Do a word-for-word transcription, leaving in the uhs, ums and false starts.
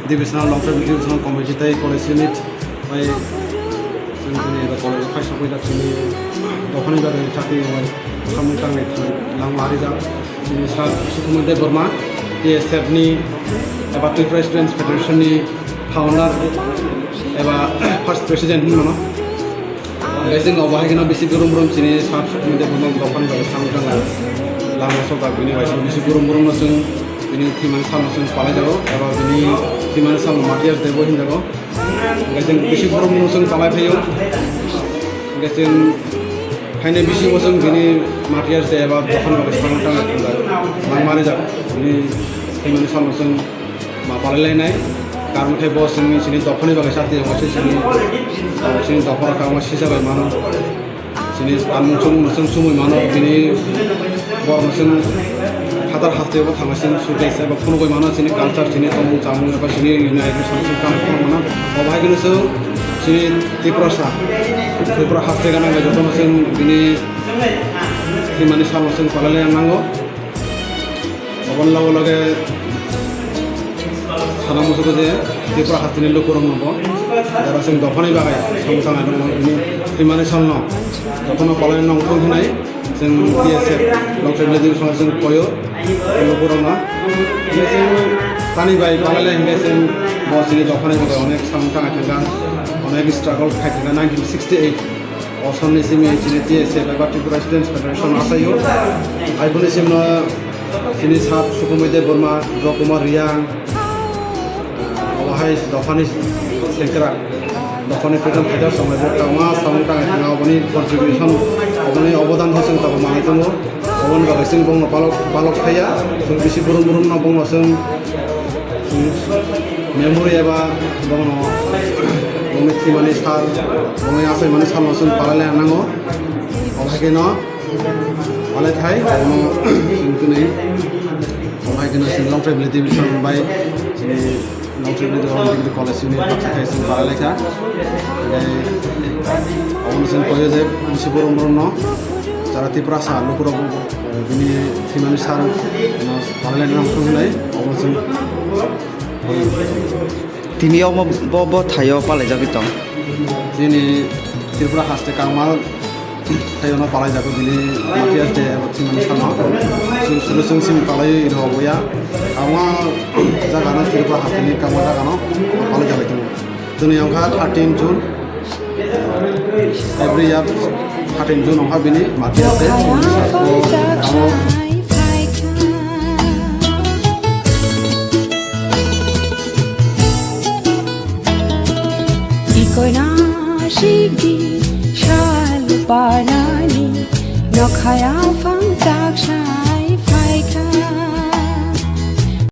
Divisional Longtharai Divisional Committee tei College Unit bai chwng chini eba college o phai sokwi jak chini dophani bagwi chati bai samung tangnai thang langma arijak chini Sir Sukumar Debbarma, T S F ni eba Tripura Students Federation ni founder eba first president hinwi mano. Hingke chwng obo hai kheno bisi burum burum chini Sir Sukumar Debbarma dophani bagwi samung tangnai langma sokjak bini bai chwng bisi burum burum no chwng bini thwimani salno chwng palai jago eba bini thwimani salno Matthias Debo hinjago. Hingke chwng bisi burum no chwng palai phaio. Hingke chwng phainai bisingo chwng bini Matthias Debo dophani bagwi samung tangnai langma rijak bini thwimani salno chwng ma palailainai. Karon khe bo chwngni chini dophani bagwi chati tongo, se chini, chini dophano kangma sisa bai mano. Chini kanmung chumung no chwng chumui mano, bini borok no chwng phatar haste bo thangma chwng suklaisa eba phunugwi mano chini culture, chini tongmung chamung eba chini united song chwng kanwi phunuk mano. Obo hai kheno chwng chini Tiprasa, Tripura haste gana bai jotono chwng bini thwimani salno chwng palai lai nango. Oboni loge loge sana musugo je Tripura hasteni lukurokno bo jara chwng dophani bagwi samung tangnai dongma bini thwimani salno jotono palai nongthung hinwi chwng T S F Longtharai Village ni songno chwng koyo lukurokno. Chwng tani bai palai lai hingke chwng bo chini dophani bagwi onek samung tangnai thangkha, onek struggle khai thangkha nineteen sixty-eight. Osomni simi chini T S F eba Tripura Students Federation asaio. Aiboni simno chini Sir Sukumar Debbarma, Jokumar Riang, obo hai dophani sengkrak, dophani freedom fighter song bai bo tangma samung tangai thangma oboni contribution, oboni obodan se chwng tabuk manai tongo. Oboni bagwi chwng bongno palok, palok thaiya, chwng bisi burum burum no bongno chwng memory eba bongno bongni thwimani sal, bongni achaimani salno chwng palai lai nango. Obo hai kheno palai thai, obono chwng tini, obo hai kheno chwng Longtharai Valley Division bai chini Longtharai Valley Division Degree College ni baksa thai chwng palai lai kha. Hingke obono chwng koyo je bisi burum burum no jara Tiprasa lukurok bini thwimani sal no palai lai nang thung hinai obono chwng Tini omo bo, bo thaio palaijagwi tong. Chini Tripura haste kangma thaio no palaijago bini Matthias Day abo thwimani sano. Su-, suru chwng simi palaiwi rw obo ya. Kangma jaga no Tripura haste ni kangma jaga no palaijagwi tongo. Chwngni wngkha thirteen June. Every year thirteen June wngkha bini Matthias Day. Amo Ikoina sigdi sal panani nokhaya phang tak sai phaikha.